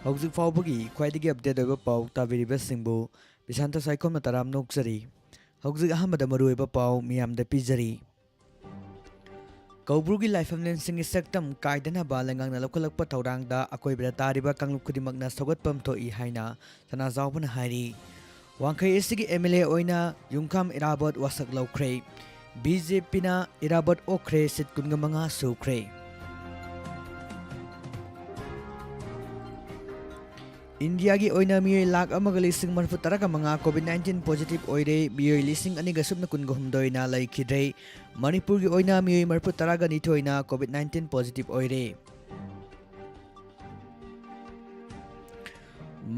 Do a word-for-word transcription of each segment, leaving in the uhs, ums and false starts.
ꯍꯧꯖꯤꯛ ꯐꯥꯎꯕꯒꯤ ꯈ꯭ꯋꯥꯏꯗꯒꯤ ꯑꯞꯗꯦꯠ ꯑꯣꯏꯕ ꯄꯥꯎ ꯇꯥꯕꯤꯔꯤꯕꯁꯤꯡꯕꯨ ꯕꯤꯁꯥꯟꯇ ꯁꯥꯏꯈꯣꯝꯅ ꯇꯔꯥꯝꯅ ꯑꯣꯛꯆꯔꯤ꯫ ꯍꯧꯖꯤꯛ ꯑꯍꯥꯟꯕꯗ ꯃꯔꯨꯑꯣꯏꯕ ꯄꯥꯎ ꯃꯤꯌꯥꯝꯗ ꯄꯤꯖꯔꯤ꯫ ꯀꯧꯕ꯭ꯔꯨꯒꯤ ꯂꯥꯏꯐꯝꯂꯦꯟꯁꯤꯡꯒꯤ ꯁꯛꯇꯝ ꯀꯥꯏꯗꯅꯕ ꯂꯩꯉꯥꯛꯅ ꯂꯧꯈꯠꯂꯛꯄ ꯊꯧꯔꯥꯡꯗ ꯑꯀꯣꯏꯕꯗ ꯇꯥꯔꯤꯕ ꯀꯥꯡꯂꯨꯞ ꯈꯨꯗꯤꯡꯃꯛꯅ ꯁꯧꯒꯠꯐꯝ ꯊꯣꯛꯏ ꯍꯥꯏꯅ ꯁꯅꯥꯖꯥꯎꯕꯅ ꯍꯥꯏꯔꯤ꯫ ꯋꯥꯡꯈꯩ ꯑꯦꯁ ꯇꯤꯒꯤ ꯑꯦꯝ ꯑꯦꯜ ꯑꯦ ꯑꯣꯏꯅ ꯌꯨꯝꯈꯥꯝ ꯏꯔꯥꯕꯣꯠ ꯋꯥꯁꯛ ꯂꯧꯈ꯭ꯔꯦ꯫ ꯕꯤ ꯖꯦ ꯄꯤꯅ ꯏꯔꯥꯕꯣꯠ ꯑꯣꯛꯈ꯭ꯔꯦ, ꯁꯤꯠ ꯀꯨꯟꯒ ꯃꯉꯥ ꯁꯨꯈ꯭ꯔꯦ꯫ ꯏꯟꯗꯤꯌꯥꯒꯤ ꯑꯣꯏꯅ ꯃꯤꯑꯣꯏ ꯂꯥꯈ ꯑꯃꯒ ꯂꯤꯁꯤꯡ ꯃꯔꯤꯐꯨ ꯇꯔꯥꯒ ꯃꯉꯥ ꯀꯣꯚꯤꯗ ꯅꯥꯏꯟꯇꯤꯟ ꯄꯣꯖꯤꯇꯤꯚ ꯑꯣꯏꯔꯦ, ꯃꯤꯑꯣꯏ ꯂꯤꯁꯤꯡ ꯑꯅꯤꯒ ꯁꯨꯞꯅ ꯀꯨꯟꯒ ꯍꯨꯝꯗꯣꯏꯅ ꯂꯩꯈꯤꯗ꯭ꯔꯦ꯫ ꯃꯅꯤꯄꯨꯔꯒꯤ ꯑꯣꯏꯅ ꯃꯤꯑꯣꯏ ꯃꯔꯤꯐꯨ ꯇꯔꯥꯒ ꯅꯤꯊꯣꯏꯅ ꯀꯣꯚꯤꯗ ꯅꯥꯏꯟꯇꯤꯟ ꯄꯣꯖꯤꯇꯤꯚ ꯑꯣꯏꯔꯦ꯫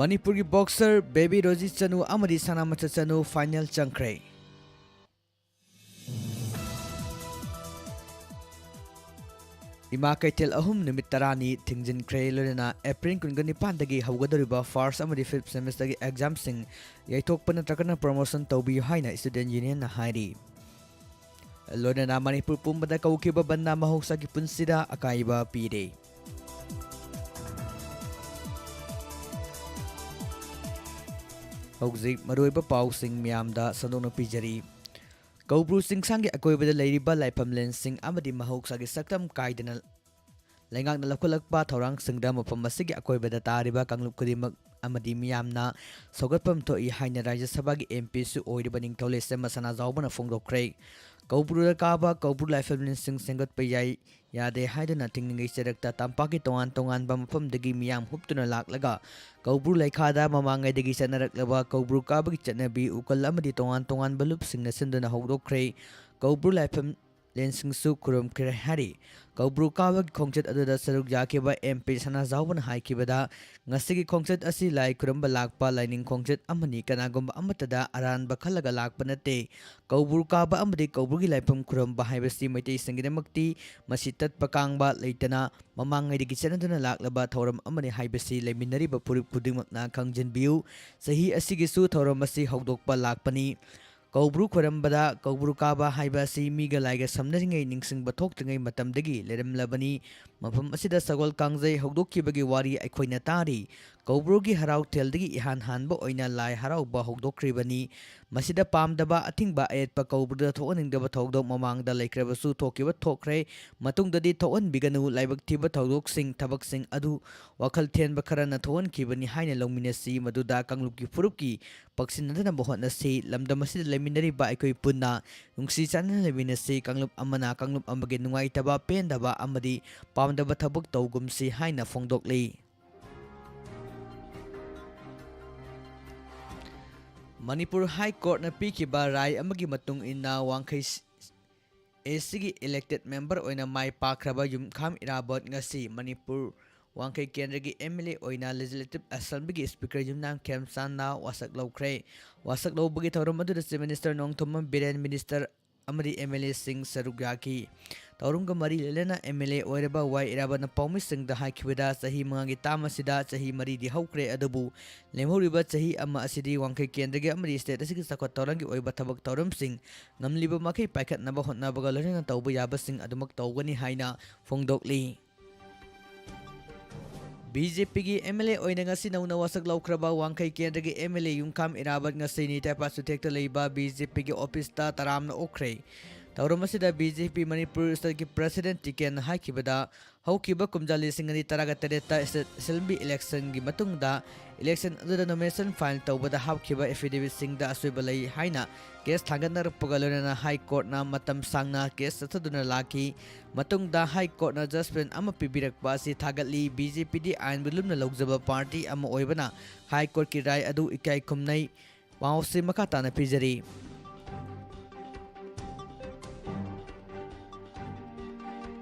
ꯃꯅꯤꯄꯨꯔꯒꯤ ꯕꯣꯛꯁꯔ ꯕꯦꯕꯤ ꯔꯣꯖꯤ ꯆꯅꯨ ꯑꯃꯗꯤ ꯁꯅꯥꯃꯆꯥ ꯆꯅꯨ ꯐꯥꯏꯅꯦꯜ ꯆꯪꯈ꯭ꯔꯦ꯫ ꯏꯃꯥ ꯀꯩꯊꯦꯜ ꯑꯍꯨꯝ ꯅꯨꯃꯤꯠ ꯇꯔꯥꯅꯤ ꯊꯤꯡꯖꯤꯟꯈ꯭ꯔꯦ, ꯂꯣꯏꯅꯅ ꯑꯦꯄ꯭ꯔꯤꯜ ꯀꯨꯟꯒ ꯅꯤꯄꯥꯟꯗꯒꯤ ꯍꯧꯒꯗꯧꯔꯤꯕ ꯐꯥꯔꯁ ꯑꯃꯗꯤ ꯐꯤꯐ ꯁꯦꯃꯤꯁꯇꯔꯒꯤ ꯑꯦꯛꯖꯥꯝꯁꯤꯡ ꯌꯩꯊꯣꯛꯄ ꯅꯠꯇ꯭ꯔꯒꯅ ꯄ꯭ꯔꯣꯃꯣꯁꯟ ꯇꯧꯕꯤꯌꯨ ꯍꯥꯏꯅ ꯏꯁꯇꯨꯗꯦꯟ ꯌꯨꯅꯤꯌꯟꯅ ꯍꯥꯏꯔꯤ꯫ ꯂꯣꯏꯅꯅ ꯃꯅꯤꯄꯨꯔ ꯄꯨꯝꯕꯗ ꯀꯧꯈꯤꯕ ꯕꯟꯗ ꯃꯍꯧꯁꯥꯒꯤ ꯄꯨꯟꯁꯤꯗ ꯑꯀꯥꯏꯕ ꯄꯤꯔꯦ꯫ ꯍꯧꯖꯤꯛ ꯃꯔꯨꯑꯣꯏꯕ ꯄꯥꯎꯁꯤꯡ ꯃꯤꯌꯥꯝꯗ ꯁꯟꯗꯣꯛꯅ ꯄꯤꯖꯔꯤ꯫ ꯀꯧꯕ꯭ꯔꯨ ꯆꯤꯡꯁꯥꯡꯒꯤ ꯑꯀꯣꯏꯕꯗ ꯂꯩꯔꯤꯕ ꯂꯥꯏꯐꯝꯂꯦꯟꯁꯤꯡ ꯑꯃꯗꯤ ꯃꯍꯧꯁꯥꯒꯤ ꯁꯛꯇꯝ ꯀꯥꯏꯗꯅ ꯂꯩꯉꯥꯛꯅ ꯂꯧꯈꯠꯂꯛꯄ ꯊꯧꯔꯥꯡꯁꯤꯡꯗ ꯃꯐꯝ ꯑꯁꯤꯒꯤ ꯑꯀꯣꯏꯕꯗ ꯇꯥꯔꯤꯕ ꯀꯥꯡꯂꯨꯞ ꯈꯨꯗꯤꯡꯃꯛ ꯑꯃꯗꯤ ꯃꯤꯌꯥꯝꯅ ꯁꯧꯒꯠꯐꯝ ꯊꯣꯛꯏ ꯍꯥꯏꯅ ꯔꯥꯖ꯭ꯌ ꯁꯚꯥꯒꯤ ꯑꯦꯝ ꯄꯤꯁꯨ ꯑꯣꯏꯔꯤꯕ ꯅꯤꯡꯊꯧ ꯂꯩꯁꯦꯝꯕ ꯁꯅꯥꯖꯥꯎꯕꯅ ꯐꯣꯡꯗꯣꯛꯈ꯭ꯔꯦ꯫ ꯀꯧꯕ꯭ꯔꯨꯗ ꯀꯥꯕ ꯀꯧꯕ꯭ꯔꯨ ꯂꯥꯏꯐꯝꯂꯦꯟꯁꯤꯡ ꯁꯦꯝꯒꯠꯄ ꯌꯥꯏ, ꯌꯥꯗꯦ ꯍꯥꯏꯗꯨꯅ ꯊꯤꯡꯂꯤꯉꯩ ꯆꯩꯔꯛꯇ ꯇꯝꯄꯥꯛꯀꯤ ꯇꯣꯉꯥꯟ ꯇꯣꯉꯥꯟꯕ ꯃꯐꯝꯗꯒꯤ ꯃꯤꯌꯥꯝ ꯍꯨꯞꯇꯨꯅ ꯂꯥꯛꯂꯒ ꯀꯧꯕ꯭ꯔꯨ ꯂꯩꯈꯥꯗ ꯃꯃꯥꯡꯉꯩꯗꯒꯤ ꯆꯠꯅꯔꯛꯂꯕ ꯀꯧꯕ꯭ꯔꯨ ꯀꯥꯕꯒꯤ ꯆꯠꯅꯕꯤ, ꯎꯀꯜ ꯑꯃꯗꯤ ꯇꯣꯉꯥꯟ ꯇꯣꯉꯥꯟꯕ ꯂꯨꯞꯁꯤꯡꯅ ꯁꯤꯟꯗꯨꯅ ꯍꯧꯗꯣꯛꯈ꯭ꯔꯦ꯫ ꯀꯧꯕ꯭ꯔꯨ ꯂꯥꯏꯐꯝ ꯂꯦꯟꯁꯤꯡꯁꯨ ꯈꯨꯔꯨꯝꯈ꯭ꯔꯦ ꯍꯥꯏꯔꯤ꯫ ꯀꯧꯕ꯭ꯔꯨ ꯀꯥꯕꯒꯤ ꯈꯣꯡꯆꯠ ꯑꯗꯨꯗ ꯁꯔꯨꯛ ꯌꯥꯈꯤꯕ ꯑꯦꯝ ꯄꯤ ꯁꯅꯥꯖꯥꯎꯕꯅ ꯍꯥꯏꯈꯤꯕꯗ, ꯉꯁꯤꯒꯤ ꯈꯣꯡꯆꯠ ꯑꯁꯤ ꯂꯥꯏ ꯈꯨꯔꯨꯝꯕ ꯂꯥꯛꯄ ꯂꯥꯏꯅꯤꯡ ꯈꯣꯡꯆꯠ ꯑꯃꯅꯤ, ꯀꯅꯥꯒꯨꯝꯕ ꯑꯃꯠꯇꯗ ꯑꯔꯥꯟꯕ ꯈꯜꯂꯒ ꯂꯥꯛꯄ ꯅꯠꯇꯦ꯫ ꯀꯧꯕ꯭ꯔꯨ ꯀꯥꯕ ꯑꯃꯗꯤ ꯀꯧꯕ꯭ꯔꯨꯒꯤ ꯂꯥꯏꯐꯝ ꯈꯨꯔꯨꯝꯕ ꯍꯥꯏꯕꯁꯤ ꯃꯩꯇꯩꯁꯤꯡꯒꯤꯗꯃꯛꯇꯤ ꯃꯁꯤ ꯇꯠꯄ ꯀꯥꯡꯕ ꯂꯩꯇꯅ ꯃꯃꯥꯡꯉꯩꯗꯒꯤ ꯆꯠꯅꯗꯨꯅ ꯂꯥꯛꯂꯕ ꯊꯧꯔꯝ ꯑꯃꯅꯤ ꯍꯥꯏꯕꯁꯤ ꯂꯩꯃꯤꯟꯅꯔꯤꯕ ꯐꯨꯔꯨꯞ ꯈꯨꯗꯤꯡꯃꯛꯅ ꯈꯪꯖꯤꯟꯕꯤꯌꯨ꯫ ꯆꯍꯤ ꯑꯁꯤꯒꯤꯁꯨ ꯊꯧꯔꯝ ꯑꯁꯤ ꯍꯧꯗꯣꯛꯄ ꯂꯥꯛꯄꯅꯤ꯫ ꯀꯧꯕ꯭ꯔꯨ ꯈꯣꯏꯔꯝꯕꯗ ꯀꯧꯕ꯭ꯔꯨ ꯀꯥꯕ ꯍꯥꯏꯕ ꯑꯁꯤ ꯃꯤꯒ ꯂꯥꯏꯒ ꯁꯝꯅꯔꯤꯉꯩ, ꯅꯤꯡꯁꯤꯡꯕ ꯊꯣꯛꯇ꯭ꯔꯤꯉꯩ ꯃꯇꯝꯗꯒꯤ ꯂꯩꯔꯝꯂꯕꯅꯤ꯫ ꯃꯐꯝ ꯑꯁꯤꯗ ꯁꯒꯣꯜ ꯀꯥꯡꯖꯩ ꯍꯧꯗꯣꯛꯈꯤꯕꯒꯤ ꯋꯥꯔꯤ ꯑꯩꯈꯣꯏꯅ ꯇꯥꯔꯤ꯫ ꯀꯧꯕ꯭ꯔꯨꯒꯤ ꯍꯔꯥꯎꯊꯦꯜꯗꯒꯤ ꯏꯍꯥꯟ ꯍꯥꯟꯕ ꯑꯣꯏꯅ ꯂꯥꯏ ꯍꯔꯥꯎꯕ ꯍꯧꯗꯣꯛꯈ꯭ꯔꯤꯕꯅꯤ꯫ ꯃꯁꯤꯗ ꯄꯥꯝꯗꯕ ꯑꯊꯤꯡꯕ ꯑꯌꯦꯠꯄ ꯀꯧꯕ꯭ꯔꯨꯗ ꯊꯣꯛꯍꯟꯅꯤꯡꯗꯕ ꯊꯧꯗꯣꯛ ꯃꯃꯥꯡꯗ ꯂꯩꯈ꯭ꯔꯕꯁꯨ ꯊꯣꯛꯈꯤꯕ ꯊꯣꯛꯈ꯭ꯔꯦ꯫ ꯃꯇꯨꯡꯗꯗꯤ ꯊꯣꯛꯍꯟꯕꯤꯒꯅꯨ꯫ ꯂꯥꯏꯕꯛ ꯊꯤꯕ ꯊꯧꯗꯣꯛꯁꯤꯡ, ꯊꯕꯛꯁꯤꯡ ꯑꯗꯨ ꯋꯥꯈꯜ ꯊꯦꯟꯕ ꯈꯔꯅ ꯊꯣꯛꯍꯟꯈꯤꯕꯅꯤ ꯍꯥꯏꯅ ꯂꯧꯃꯤꯟꯅꯁꯤ꯫ ꯃꯗꯨꯗ ꯀꯥꯡꯂꯨꯞꯀꯤ ꯐꯨꯔꯨꯞꯀꯤ ꯄꯛꯁꯤꯟꯅꯗꯅꯕ ꯍꯣꯠꯅꯁꯤ꯫ ꯂꯝꯗꯝ ꯑꯁꯤꯗ ꯂꯩꯃꯤꯟꯅꯔꯤꯕ ꯑꯩꯈꯣꯏ ꯄꯨꯟꯅ ꯅꯨꯡꯁꯤ ꯆꯥꯟꯅꯅ ꯂꯩꯃꯤꯟꯅꯁꯤ꯫ ꯀꯥꯡꯂꯨꯞ ꯑꯃꯅ ꯀꯥꯡꯂꯨꯞ ꯑꯃꯒꯤ ꯅꯨꯡꯉꯥꯏꯇꯕ, ꯄꯦꯟꯗꯕ ꯑꯃꯗꯤ ꯄꯥꯝꯗꯕ ꯊꯕꯛ ꯇꯧꯒꯨꯝꯁꯤ ꯍꯥꯏꯅ ꯐꯣꯡꯗꯣꯛꯂꯤ꯫ ꯃꯅꯤꯄꯨꯔ ꯍꯥꯏ ꯀꯣꯔꯠꯅ ꯄꯤꯈꯤꯕ ꯔꯥꯏ ꯑꯃꯒꯤ ꯃꯇꯨꯡ ꯏꯟꯅ ꯋꯥꯡꯈꯩ ꯑꯦꯁꯤꯒꯤ ꯏꯂꯦꯛꯇꯦꯗ ꯃꯦꯝꯕꯔ ꯑꯣꯏꯅ ꯃꯥꯏ ꯄꯥꯛꯈ꯭ꯔꯕ ꯌꯨꯝꯈꯥꯝ ꯏꯔꯥꯕꯣꯠ ꯉꯁꯤ ꯃꯅꯤꯄꯨꯔ ꯋꯥꯡꯈꯩ ꯀꯦꯟꯗ꯭ꯔꯒꯤ ꯑꯦꯝ ꯑꯦꯜ ꯑꯦ ꯑꯣꯏꯅ ꯂꯦꯖꯤꯁꯂꯦꯇꯤꯚ ꯑꯦꯁꯦꯝꯕ꯭ꯂꯤꯒꯤ ꯁ꯭ꯄꯤꯀꯔ ꯌꯨꯝꯅꯥꯝ ꯈꯦꯝꯆꯥꯟꯅ ꯋꯥꯁꯛ ꯂꯧꯈ꯭ꯔꯦ꯫ ꯋꯥꯁꯛ ꯂꯧꯕꯒꯤ ꯊꯧꯔꯝ ꯑꯗꯨꯗ chief minister Nongthombam Biren, minister ꯑꯃꯗꯤ ꯑꯦꯝ ꯑꯦꯜ ꯑꯦꯁꯤꯡ ꯁꯔꯨꯛ ꯌꯥꯈꯤ꯫ ꯊꯧꯔꯝꯒ ꯃꯔꯤ ꯂꯩꯅꯅ ꯑꯦꯝ ꯑꯦꯜ ꯑꯦ ꯑꯣꯏꯔꯕ ꯋꯥꯏ ꯏꯔꯥꯕꯣꯠꯅ ꯄꯥꯎꯃꯤꯁꯤꯡꯗ ꯍꯥꯏꯈꯤꯕꯗ, ꯆꯍꯤ ꯃꯉꯥꯒꯤ ꯇꯥꯝ ꯑꯁꯤꯗ ꯆꯍꯤ ꯃꯔꯤꯗꯤ ꯍꯧꯈ꯭ꯔꯦ, ꯑꯗꯨꯕꯨ ꯂꯦꯝꯍꯧꯔꯤꯕ ꯆꯍꯤ ꯑꯃ ꯑꯁꯤꯗꯤ ꯋꯥꯡꯈꯩ ꯀꯦꯟꯗ꯭ꯔꯒꯤ ꯑꯃꯗꯤ ꯁ꯭ꯇꯦꯠ ꯑꯁꯤꯒꯤ ꯆꯥꯎꯈꯠ ꯊꯧꯔꯥꯡꯒꯤ ꯑꯣꯏꯕ ꯊꯕꯛ ꯊꯧꯔꯝꯁꯤꯡ ꯉꯝꯂꯤꯕ ꯃꯈꯩ ꯄꯥꯏꯈꯠꯅꯕ ꯍꯣꯠꯅꯕꯒ ꯂꯣꯏꯅꯅ ꯇꯧꯕ ꯌꯥꯕꯁꯤꯡ ꯑꯗꯨꯃꯛ ꯇꯧꯒꯅꯤ ꯍꯥꯏꯅ ꯐꯣꯡꯗꯣꯛꯂꯤ꯫ ꯕꯤ ꯖꯦ ꯄꯤꯒꯤ ꯑꯦꯝ ꯑꯦꯜ ꯑꯦ ꯑꯣꯏꯅ ꯉꯁꯤ ꯅꯧꯅ ꯋꯥꯁꯛ ꯂꯧꯈ꯭ꯔꯕ ꯋꯥꯡꯈꯩ ꯀꯦꯟꯗ꯭ꯔꯒꯤ ꯑꯦꯝ ꯑꯦꯜ ꯑꯦ ꯌꯨꯝꯈꯥꯝ ꯏꯔꯥꯕꯣꯠ ꯉꯁꯤ ꯅꯤꯇꯦꯄꯥ ꯆꯨꯊꯦꯛꯇ ꯂꯩꯕ ꯕꯤ ꯖꯦ ꯄꯤꯒꯤ ꯑꯣꯐꯤꯁꯇ ꯇꯔꯥꯝꯅ ꯑꯣꯛꯈ꯭ꯔꯦ꯫ ꯊꯧꯔꯝ ꯑꯁꯤꯗ ꯕꯤ ꯖꯦ ꯄꯤ ꯃꯅꯤꯄꯨꯔ ꯁ꯭ꯇꯦꯠꯀꯤ ꯄ꯭ꯔꯦꯁꯤꯗꯦꯟꯠ ꯇꯤꯀꯦꯟꯅ ꯍꯥꯏꯈꯤꯕꯗ, ꯍꯧꯈꯤꯕ ꯀꯨꯝꯖꯥ ꯂꯤꯁꯤꯡ ꯑꯅꯤ ꯇꯔꯥꯒ ꯇꯔꯦꯠꯇ ꯁ꯭ꯇꯦꯠ ꯑꯦꯁꯦꯝꯕ꯭ꯂꯤ ꯏꯂꯦꯛꯁꯟꯒꯤ ꯃꯇꯨꯡꯗ ꯏꯂꯦꯛꯁꯟ ꯑꯗꯨꯗ ꯅꯣꯃꯤꯅꯦꯁꯟ ꯐꯥꯏꯜ ꯇꯧꯕꯗ ꯍꯥꯞꯈꯤꯕ ꯑꯦꯐꯤꯗꯦꯕꯤꯠꯁꯤꯡꯗ ꯑꯁꯣꯏꯕ ꯂꯩ ꯍꯥꯏꯅ ꯀꯦꯁ ꯊꯥꯡꯒꯠꯅꯔꯛꯄꯒ ꯂꯣꯏꯅꯅ ꯍꯥꯏ ꯀꯣꯔꯠꯅ ꯃꯇꯝ ꯁꯥꯡꯅ ꯀꯦꯁ ꯆꯠꯊꯗꯨꯅ ꯂꯥꯛꯈꯤ꯫ ꯃꯇꯨꯡꯗ ꯍꯥꯏ ꯀꯣꯔꯠꯅ ꯖꯁꯃꯦꯟ ꯑꯃ ꯄꯤꯕꯤꯔꯛꯄ ꯑꯁꯤ ꯊꯥꯒꯠꯂꯤ꯫ ꯕꯤ ꯖꯦ ꯄꯤꯗꯤ ꯑꯥꯏꯟꯕꯨ ꯂꯨꯝꯅ ꯂꯧꯖꯕ ꯄꯥꯔꯇꯤ ꯑꯃ ꯑꯣꯏꯕꯅ ꯍꯥꯏ ꯀꯣꯔꯠꯀꯤ ꯔꯥꯏ ꯑꯗꯨ ꯏꯀꯥꯏ ꯈꯨꯝꯅꯩ꯫ ꯄꯥꯎꯁꯤ ꯃꯈꯥ ꯇꯥꯅ ꯄꯤꯖꯔꯤ꯫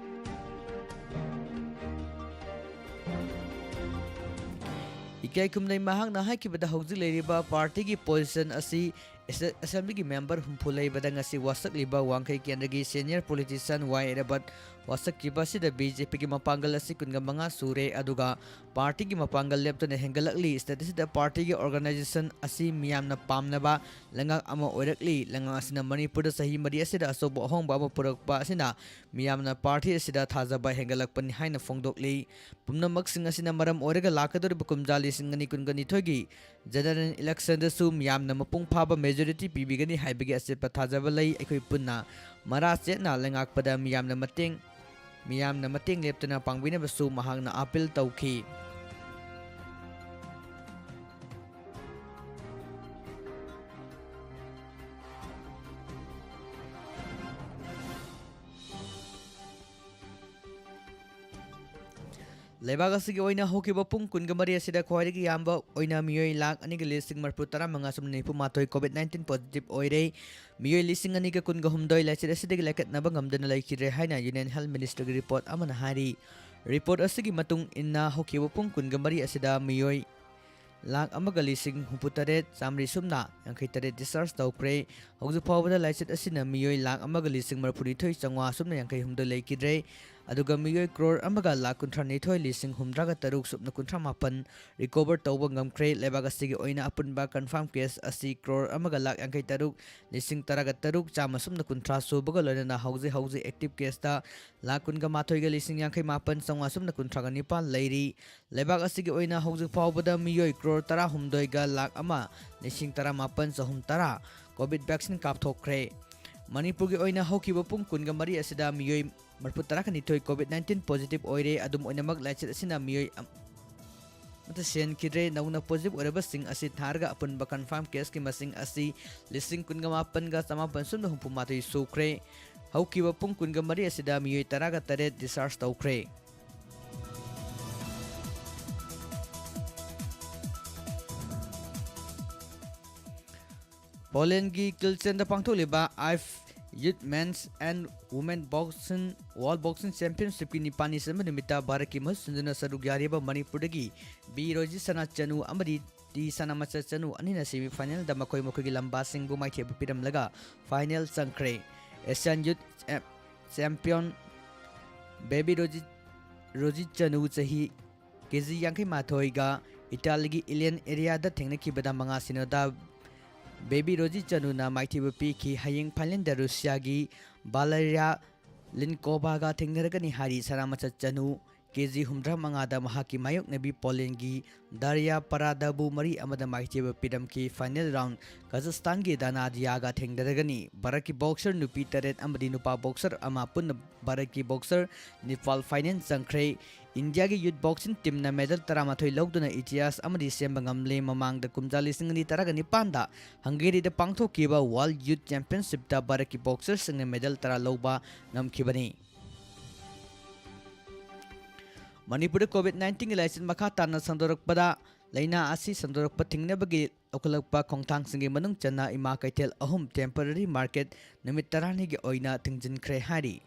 ꯏꯀꯥꯏ ꯈꯨꯝꯅꯩ꯫ ꯃꯍꯥꯛꯅ ꯍꯥꯏꯈꯤꯕꯗ, ꯍꯧꯖꯤꯛ ꯂꯩꯔꯤꯕ ꯄꯥꯔꯇꯤꯒꯤ ꯄꯣꯖꯤꯁꯟ ꯑꯁꯤ State Assemblyꯒꯤ member ꯍꯨꯝꯐꯨ ꯂꯩꯕꯗ ꯉꯁꯤ ꯋꯥꯁꯛꯂꯤꯕ ꯋꯥꯡꯈꯩ ꯀꯦꯟꯗ꯭ꯔꯒꯤ senior politician ꯋꯥꯏ ꯔꯕꯠ ꯋꯥꯁꯛꯈꯤꯕ ꯑꯁꯤꯗ BJPꯒꯤ ꯃꯄꯥꯡꯒꯜ ꯑꯁꯤ ꯀꯨꯟꯒ ꯃꯉꯥ ꯁꯨꯔꯦ, ꯑꯗꯨꯒ partyꯒꯤ ꯃꯄꯥꯡꯒꯜ ꯂꯦꯞꯇꯅ ꯍꯦꯟꯒꯠꯂꯛꯂꯤ꯫ State ꯑꯁꯤꯗ partyꯒꯤ organisation ꯑꯁꯤ ꯃꯤꯌꯥꯝꯅ ꯄꯥꯝꯅꯕ ꯂꯩꯉꯥꯛ ꯑꯃ ꯑꯣꯏꯔꯛꯂꯤ꯫ ꯂꯩꯉꯥꯛ ꯑꯁꯤꯅ ꯃꯅꯤꯄꯨꯔꯗ ꯆꯍꯤ ꯃꯔꯤ ꯑꯁꯤꯗ ꯑꯆꯧꯕ ꯑꯍꯣꯡꯕ ꯑꯃ ꯄꯨꯔꯛꯄ ꯑꯁꯤꯅ ꯃꯤꯌꯥꯝꯅ party ꯑꯁꯤꯗ ꯊꯥꯖꯕ ꯍꯦꯟꯒꯠꯂꯛꯄꯅꯤ ꯍꯥꯏꯅ ꯐꯣꯡꯗꯣꯛꯂꯤ꯫ ꯄꯨꯝꯅꯃꯛꯁꯤꯡ ꯑꯁꯤꯅ ꯃꯔꯝ ꯑꯣꯏꯔꯒ ꯂꯥꯛꯀꯗꯧꯔꯤꯕ ꯀꯨꯝꯖꯥ ꯂꯤꯁꯤꯡ ꯑꯅꯤ ꯀꯨꯟꯒ ꯅꯤꯊꯣꯏꯒꯤ general electionꯗꯁꯨ ꯃꯤꯌꯥꯝꯅ ꯃꯄꯨꯡ ꯐꯥꯕ majority ꯄꯤꯕꯤꯒꯅꯤ ꯍꯥꯏꯕꯒꯤ ꯑꯆꯦꯠꯄ ꯊꯥꯖꯕ ꯂꯩ꯫ ꯑꯩꯈꯣꯏ ꯄꯨꯟꯅ ꯃꯔꯥ ꯆꯦꯠꯅ ꯂꯩꯉꯥꯛꯄꯗ ꯃꯤꯌꯥꯝꯅ ꯃꯇꯦꯡ, ꯃꯤꯌꯥꯝꯅ ꯃꯇꯦꯡ ꯂꯦꯞꯇꯅ ꯄꯥꯡꯕꯤꯅꯕꯁꯨ ꯃꯍꯥꯛꯅ appeal ꯇꯧꯈꯤ꯫ ꯂꯩꯕꯥꯛ ꯑꯁꯤꯒꯤ ꯑꯣꯏꯅ ꯍꯧꯈꯤꯕ ꯄꯨꯡ ꯀꯨꯟꯒ ꯃꯔꯤ ꯑꯁꯤꯗ ꯈ꯭ꯋꯥꯏꯗꯒꯤ ꯌꯥꯝꯕ ꯑꯣꯏꯅ ꯃꯤꯑꯣꯏ ꯂꯥꯈ ꯑꯅꯤꯒ ꯂꯤꯁꯤꯡ ꯃꯔꯤꯐꯨ ꯇꯔꯥꯃꯉꯥ ꯁꯨꯞꯅ ꯅꯤꯐꯨ ꯃꯥꯊꯣꯏ COVID nineteen positive ꯑꯣꯏꯔꯦ꯫ ꯃꯤꯑꯣꯏ ꯂꯤꯁꯤꯡ ꯑꯅꯤꯒ ꯀꯨꯟꯒ ꯍꯨꯝꯗꯣꯏ ꯂꯥꯏꯆꯠ ꯑꯁꯤꯗꯒꯤ ꯂꯥꯏꯀꯠꯅꯕ ꯉꯝꯗꯅ ꯂꯩꯈꯤꯗ꯭ꯔꯦ ꯍꯥꯏꯅ Union Health Ministerꯒꯤ report ꯑꯃꯅ ꯍꯥꯏꯔꯤ꯫ Report ꯑꯁꯤꯒꯤ ꯃꯇꯨꯡ ꯏꯟꯅ ꯍꯧꯈꯤꯕ ꯄꯨꯡ ꯀꯨꯟꯒ ꯃꯔꯤ ꯑꯁꯤꯗ ꯃꯤꯑꯣꯏ ꯂꯥꯈ ꯑꯃꯒ ꯂꯤꯁꯤꯡ ꯍꯨꯝꯐꯨ ꯇꯔꯦꯠ ꯆꯥꯃꯔꯤ ꯁꯨꯞꯅ ꯌꯥꯡꯈꯩ ꯇꯔꯦꯠ discharge ꯇꯧꯈ꯭ꯔꯦ꯫ ꯍꯧꯖꯤꯛ ꯐꯥꯎꯕꯗ ꯂꯥꯏꯆꯠ ꯑꯁꯤꯅ ꯃꯤꯑꯣꯏ ꯂꯥꯈ ꯑꯃꯒ ꯂꯤꯁꯤꯡ ꯃꯔꯤꯐꯨ ꯅꯤꯊꯣꯏ ꯆꯥꯝꯃꯉꯥ ꯁꯨꯞꯅ ꯌꯥꯡꯈꯩ ꯍꯨꯝꯗꯣꯏ ꯂꯩꯈꯤꯗ꯭ꯔꯦ꯫ ꯑꯗꯨꯒ ꯃꯤꯑꯣꯏ ꯀ꯭ꯔꯣꯔ ꯑꯃꯒ ꯂꯥꯈ ꯀꯨꯟꯊ꯭ꯔꯥ ꯅꯤꯊꯣꯏ ꯂꯤꯁꯤꯡ ꯍꯨꯝꯗ꯭ꯔꯥꯒ ꯇꯔꯨꯛ ꯁꯨꯞꯅ ꯀꯨꯟꯊ꯭ꯔꯥ ꯃꯥꯄꯟ recover ꯇꯧꯕ ꯉꯝꯈ꯭ꯔꯦ꯫ ꯂꯩꯕꯥꯛ ꯑꯁꯤꯒꯤ ꯑꯣꯏꯅ ꯑꯄꯨꯟꯕ confirm case ꯑꯁꯤ ꯀ꯭ꯔꯣꯔ ꯑꯃꯒ ꯂꯥꯈ ꯌꯥꯡꯈꯩ ꯇꯔꯨꯛ ꯂꯤꯁꯤꯡ ꯇꯔꯥꯒ ꯇꯔꯨꯛ ꯆꯥꯝꯃ ꯁꯨꯞꯅ ꯀꯨꯟꯊ꯭ꯔꯥ ꯁꯨꯕꯒ ꯂꯣꯏꯅꯅ ꯍꯧꯖꯤꯛ ꯍꯧꯖꯤꯛ active caseꯇ ꯂꯥꯈ ꯀꯨꯟꯒ ꯃꯥꯊꯣꯏꯒ ꯂꯤꯁꯤꯡ ꯌꯥꯡꯈꯩ ꯃꯥꯄꯟ ꯆꯥꯝꯃꯉꯥ ꯁꯨꯞꯅ ꯀꯨꯟꯊ꯭ꯔꯥꯒ ꯅꯤꯄꯥꯟ ꯂꯩꯔꯤ꯫ ꯂꯩꯕꯥꯛ ꯑꯁꯤꯒꯤ ꯑꯣꯏꯅ ꯍꯧꯖꯤꯛ ꯐꯥꯎꯕꯗ ꯃꯤꯑꯣꯏ ꯀ꯭ꯔꯣꯔ ꯇꯔꯥꯍꯨꯝꯗꯣꯏꯒ ꯂꯥꯈ ꯑꯃ ꯂꯤꯁꯤꯡ ꯇꯔꯥꯃꯥꯄꯟ ꯆꯍꯨꯝ ꯇꯔꯥ COVID vaccine ꯀꯥꯞꯊꯣꯛꯈ꯭ꯔꯦ꯫ ꯃꯅꯤꯄꯨꯔꯒꯤ ꯑꯣꯏꯅ ꯍꯧꯈꯤꯕ ꯄꯨꯡ ꯀꯨꯟꯒ ꯃꯔꯤ ꯑꯁꯤꯗ ꯃꯤꯑꯣꯏ ꯃꯔꯤꯐꯨ ꯇꯔꯥꯒ ꯅꯤꯊꯣꯏ COVID nineteen positive ꯑꯣꯏꯔꯦ꯫ ꯑꯗꯨꯝ ꯑꯣꯏꯅꯃꯛ, ꯂꯥꯏꯆꯠ ꯑꯁꯤꯅ ꯃꯤꯑꯣꯏ ꯑꯃ ꯑꯃꯠꯇ ꯁꯤꯍꯟꯈꯤꯗ꯭ꯔꯦ꯫ ꯅꯧꯅ positive ꯑꯣꯏꯔꯕꯁꯤꯡ ꯑꯁꯤ ꯊꯥꯔꯒ ꯑꯄꯨꯟꯕ confirm caseꯀꯤ ꯃꯁꯤꯡ ꯑꯁꯤ ꯂꯤꯁꯤꯡ ꯀꯨꯟꯒ ꯃꯥꯄꯟꯒ ꯆꯃꯥꯄꯟ ꯁꯨꯞꯅ ꯍꯨꯝꯐꯨ ꯃꯥꯊꯣꯏ ꯁꯨꯈ꯭ꯔꯦ꯫ ꯍꯧꯈꯤꯕ ꯄꯨꯡ ꯀꯨꯟꯒ ꯃꯔꯤ ꯑꯁꯤꯗ ꯃꯤꯑꯣꯏ ꯇꯔꯥꯒ ꯇꯔꯦꯠ discharge ꯇꯧꯈ꯭ꯔꯦ꯫ ꯄꯣꯂꯦꯟꯒꯤ ꯀꯤꯜꯆꯦꯟꯗ ꯄꯥꯡꯊꯣꯛꯂꯤꯕ IFF Youth Men's and Women Boxing World Boxing Championshipꯀꯤ ꯅꯤꯄꯥꯜꯅꯤ ꯆꯟꯕ ꯅꯨꯃꯤꯠꯇ ꯚꯥꯔꯠꯀꯤ ꯃꯍꯨꯠ ꯁꯤꯟꯗꯨꯅ ꯁꯔꯨꯛ ꯌꯥꯔꯤꯕ ꯃꯅꯤꯄꯨꯔꯗꯒꯤ ꯕꯤ ꯔꯣꯖꯤꯁꯅꯥ ꯆꯅꯨ ꯑꯃꯗꯤ ꯇꯤ ꯁꯅꯥꯃꯆꯥ ꯆꯅꯨ ꯑꯅꯤꯅ semi finalꯗ ꯃꯈꯣꯏ ꯃꯈꯣꯏꯒꯤ ꯂꯝꯕꯥꯁꯤꯡꯕꯨ ꯃꯥꯏꯊꯤꯕ ꯄꯤꯔꯝꯂꯒ final ꯆꯪꯈ꯭ꯔꯦ꯫ Asian Youth Champion Bebi Rozi, Rozi Chanu ꯆꯍꯤ ꯀꯦ ꯖꯤ ꯌꯥꯡꯈꯩ ꯃꯥꯊꯣꯏꯒ ꯏꯇꯥꯂꯤꯒꯤ Italian areaꯗ ꯊꯦꯡꯅꯈꯤꯕꯗ ꯃꯉꯥ ꯁꯤꯅꯣꯗ ꯕꯦꯕꯤ ꯔꯣꯖꯤ ꯆꯅꯨꯅ ꯃꯥꯏꯊꯤꯕ ꯄꯤꯈꯤ꯫ ꯍꯌꯦꯡ finalꯗ ꯔꯨꯁꯤꯌꯥꯒꯤ ꯕꯥꯂꯦꯔꯤꯌꯥ ꯂꯤꯟꯀꯣꯚꯥꯒ ꯊꯦꯡꯅꯔꯒꯅꯤ ꯍꯥꯏꯔꯤ꯫ ꯁꯅꯥꯃꯆꯥ ꯆꯅꯨ ꯀꯦ ꯖꯤ ꯍꯨꯝꯗ꯭ꯔꯥ ꯃꯉꯥꯗ ꯃꯍꯥꯛꯀꯤ ꯃꯥꯌꯣꯛꯅꯕꯤ ꯄꯣꯂꯦꯟꯒꯤ ꯗꯥꯔꯤꯌꯥ ꯄꯔꯥꯗꯥꯕꯨ ꯃꯔꯤ ꯑꯃꯗ ꯃꯥꯏꯊꯤꯕ ꯄꯤꯔꯝꯈꯤ꯫ Final round ꯀꯖꯥꯈꯁꯇꯥꯟꯒꯤ ꯗꯥꯅꯥꯗꯤꯌꯥꯒ ꯊꯦꯡꯅꯔꯒꯅꯤ꯫ ꯚꯥꯔꯠꯀꯤ boxer ꯅꯨꯄꯤ ꯇꯔꯦꯠ ꯑꯃꯗꯤ ꯅꯨꯄꯥ boxer ꯑꯃ ꯄꯨꯟꯅ ꯚꯥꯔꯠꯀꯤ boxer ꯅꯤꯄꯥꯜ final ꯆꯪꯈ꯭ꯔꯦ꯫ ꯏꯟꯗꯤꯌꯥꯒꯤ youth boxing teamꯅ medal ꯇꯔꯥꯃꯥꯊꯣꯏ ꯂꯧꯗꯨꯅ ꯏꯇꯤꯍꯥꯁ ꯑꯃꯗꯤ ꯁꯦꯝꯕ ꯉꯝꯂꯦ꯫ ꯃꯃꯥꯡꯗ ꯀꯨꯝꯖꯥ ꯂꯤꯁꯤꯡ ꯑꯅꯤ ꯇꯔꯥꯒ ꯅꯤꯄꯥꯟꯗ ꯍꯪꯒꯦꯔꯤꯗ ꯄꯥꯡꯊꯣꯛꯈꯤꯕ World Youth Championshipꯇ ꯚꯥꯔꯠꯀꯤ boxerꯁꯤꯡꯅ medal ꯇꯔꯥ ꯂꯧꯕ ꯉꯝꯈꯤꯕꯅꯤ꯫ ꯃꯅꯤꯄꯨꯔꯗ COVID nineteenꯒꯤ ꯂꯥꯏꯆꯠ ꯃꯈꯥ ꯇꯥꯅ ꯁꯟꯗꯣꯔꯛꯄꯗ, ꯂꯥꯏꯅꯥ ꯑꯁꯤ ꯁꯟꯗꯣꯔꯛꯄ ꯊꯤꯡꯅꯕꯒꯤ ꯂꯧꯈꯠꯂꯛꯄ ꯈꯣꯡꯊꯥꯡꯁꯤꯡꯒꯤ ꯃꯅꯨꯡ ꯆꯟꯅ ꯏꯃꯥ ꯀꯩꯊꯦꯜ ꯑꯍꯨꯝ temporary market ꯅꯨꯃꯤꯠ ꯇꯔꯥꯅꯤꯒꯤ ꯑꯣꯏꯅ ꯊꯤꯡꯖꯤꯟꯈ꯭ꯔꯦ ꯍꯥꯏꯔꯤ꯫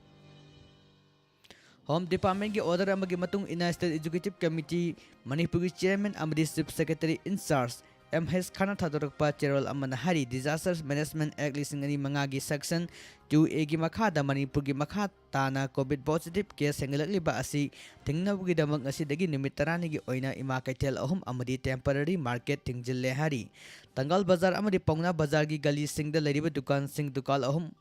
Home Departmentꯀꯤ order ꯑꯃꯒꯤ ꯃꯇꯨꯡ ꯏꯟꯅ State Executive Committee ꯃꯅꯤꯄꯨꯔꯒꯤ Chairman ꯑꯃꯗꯤ Chief Secretary in charge M ꯍꯩꯁ ꯈꯥꯟꯅ ꯊꯥꯗꯣꯔꯛꯄ ꯆꯦꯔꯣꯜ ꯑꯃꯅ ꯍꯥꯏꯔꯤ, Disaster Management Act ꯂꯤꯁꯤꯡ ꯑꯅꯤ ꯃꯉꯥꯒꯤ section two A ꯒꯤ ꯃꯈꯥꯗ ꯃꯅꯤꯄꯨꯔꯒꯤ ꯃꯈꯥ ꯇꯥꯅ COVID positive case ꯍꯦꯟꯒꯠꯂꯛꯂꯤꯕ ꯑꯁꯤ ꯊꯤꯡꯅꯕꯒꯤꯗꯃꯛ ꯉꯁꯤꯗꯒꯤ ꯅꯨꯃꯤꯠ ꯇꯔꯥꯅꯤꯒꯤ ꯑꯣꯏꯅ ꯏꯃꯥ ꯀꯩꯊꯦꯜ ꯑꯍꯨꯝ ꯑꯃꯗꯤ temporary market ꯊꯤꯡꯖꯤꯜꯂꯦ ꯍꯥꯏꯔꯤ꯫ ꯊꯪꯒꯥꯜ ꯕꯖꯥꯔ ꯑꯃꯗꯤ ꯄꯥꯎꯅꯥ ꯕꯖꯥꯔꯒꯤ ꯒꯂꯤꯁꯤꯡꯗ ꯂꯩꯔꯤꯕ ꯗꯨꯀꯥꯟꯁꯤꯡ ꯗꯨꯀꯥꯟ ꯑꯍꯨꯝ,